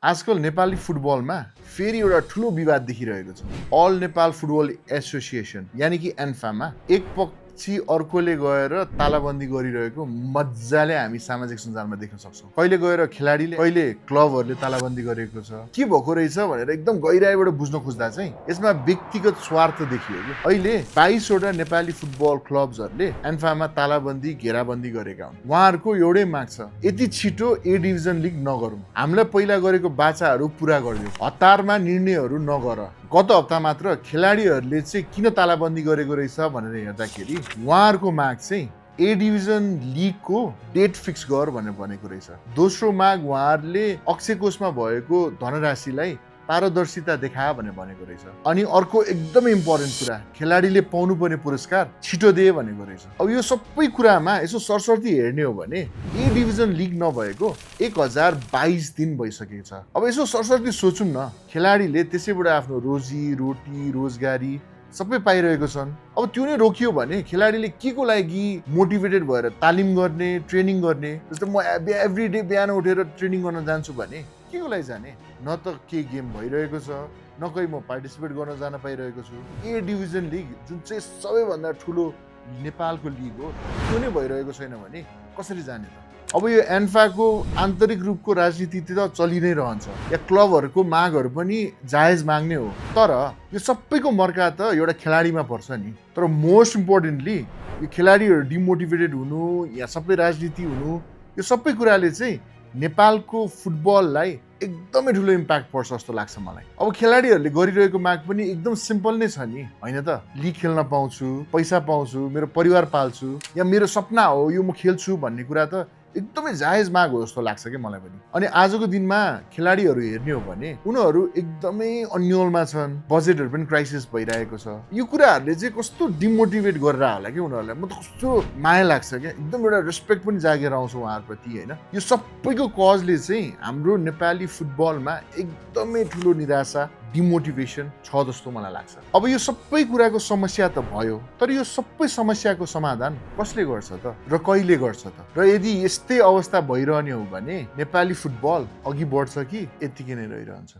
आजकल नेपाली फुटबलमा फेरि एउटा ठुलो विवाद देखिरहेको छ। अल नेपाल फुटबल एसोसिएसन यानि कि एन्फामा एक पक्षी अर्कोले गएर तालाबन्दी गरिरहेको मजाले हामी सामाजिक सञ्जालमा देख्न सक्छौँ। कहिले गएर खेलाडीले, कहिले क्लबहरूले तालाबन्दी गरेको छ। के भएको रहेछ भनेर एकदम गहिराईबाट बुझ्न खोज्दा चाहिँ यसमा व्यक्तिगत स्वार्थ देखियो कि अहिले 22 वटा नेपाली फुटबल क्लब्सहरूले एन्फामा तालाबन्दी घेराबन्दी गरेका हुन्। उहाँहरूको एउटै माग छ, यति छिटो ए डिभिजन लिग नगरौँ, हामीलाई पहिला गरेको बाचाहरू पुरा गरिदियो, हतारमा निर्णयहरू नगर। गत हप्ता मात्र खेलाडीहरूले चाहिँ किन तालाबन्दी गरेको रहेछ भनेर हेर्दाखेरि उहाँहरूको माग चाहिँ ए डिभिजन लिगको डेट फिक्स गर भनेर भनेको रहेछ। दोस्रो माग उहाँहरूले अक्षय कोषमा भएको धनराशिलाई पारदर्शिता देखा भनेर भनेको रहेछ। अनि अर्को एकदमै इम्पोर्टेन्ट कुरा, खेलाडीले पाउनुपर्ने पुरस्कार छिटो दे भनेको रहेछ। अब यो सबै कुरामा यसो सरसर्ती हेर्ने हो भने ए डिभिजन लिग नभएको 1022 दिन भइसकेको छ। अब यसो सरसर्ती सोचौँ न, खेलाडीले त्यसैबाट आफ्नो रोजी रोटी रोजगारी सबै पाइरहेको छन्। अब त्यो नै रोकियो भने खेलाडीले के को लागि मोटिभेटेड भएर तालिम गर्ने, ट्रेनिङ गर्ने? जस्तो म एभ्री डे बिहान उठेर ट्रेनिङ गर्न जान्छु भने के को लागि जाने? न त केही गेम भइरहेको छ, न कहीँ म पार्टिसिपेट गर्न जान पाइरहेको छु। ए डिभिजन लिग जुन चाहिँ सबैभन्दा ठुलो नेपालको लिग हो, त्यो नै भइरहेको छैन भने कसरी जाने त? अब यो एन्फाको आन्तरिक रूपको राजनीति त चलि नै रहन्छ, या क्लबहरूको मागहरू पनि जायज माग नै हो। तर यो सबैको मर्का त एउटा खेलाडीमा पर्छ नि। तर मोस्ट इम्पोर्टेन्टली यो खेलाडीहरू डिमोटिभेटेड हुनु या सबै राजनीति हुनु, यो सबै कुराले चाहिँ नेपालको फुटबललाई एकदमै ठुलो इम्प्याक्ट पर्छ जस्तो लाग्छ मलाई। अब खेलाडीहरूले गरिरहेको माग पनि एकदम सिम्पल नै छ नि, होइन त? लिग खेल्न पाउँछु, पैसा पाउँछु, मेरो परिवार पाल्छु, या मेरो सपना हो यो म खेल्छु भन्ने कुरा त एकदमै जायज माग हो जस्तो लाग्छ कि मलाई पनि। अनि आजको दिनमा खेलाडीहरू हेर्ने हो भने उनीहरू एकदमै अन्यलमा छन्, बजेटहरू पनि क्राइसिस भइरहेको छ। यो कुराहरूले चाहिँ कस्तो डिमोटिभेट गरेर होला कि उनीहरूलाई। म त कस्तो माया लाग्छ क्या, एकदम एउटा रेस्पेक्ट पनि जागेर आउँछ उहाँहरूप्रति, होइन? यो सबैको कजले चाहिँ हाम्रो नेपाली फुटबलमा एकदमै ठुलो निराशा, डिमोटिभेसन छ जस्तो मलाई लाग्छ। अब यो सबै कुराको समस्या त भयो, तर यो सबै समस्याको समाधान कसले गर्छ त र कहिले गर्छ त? र यदि यस्तै अवस्था भइरहने हो भने नेपाली फुटबल अघि बढ्छ कि यत्तिकै नै रहिरहन्छ?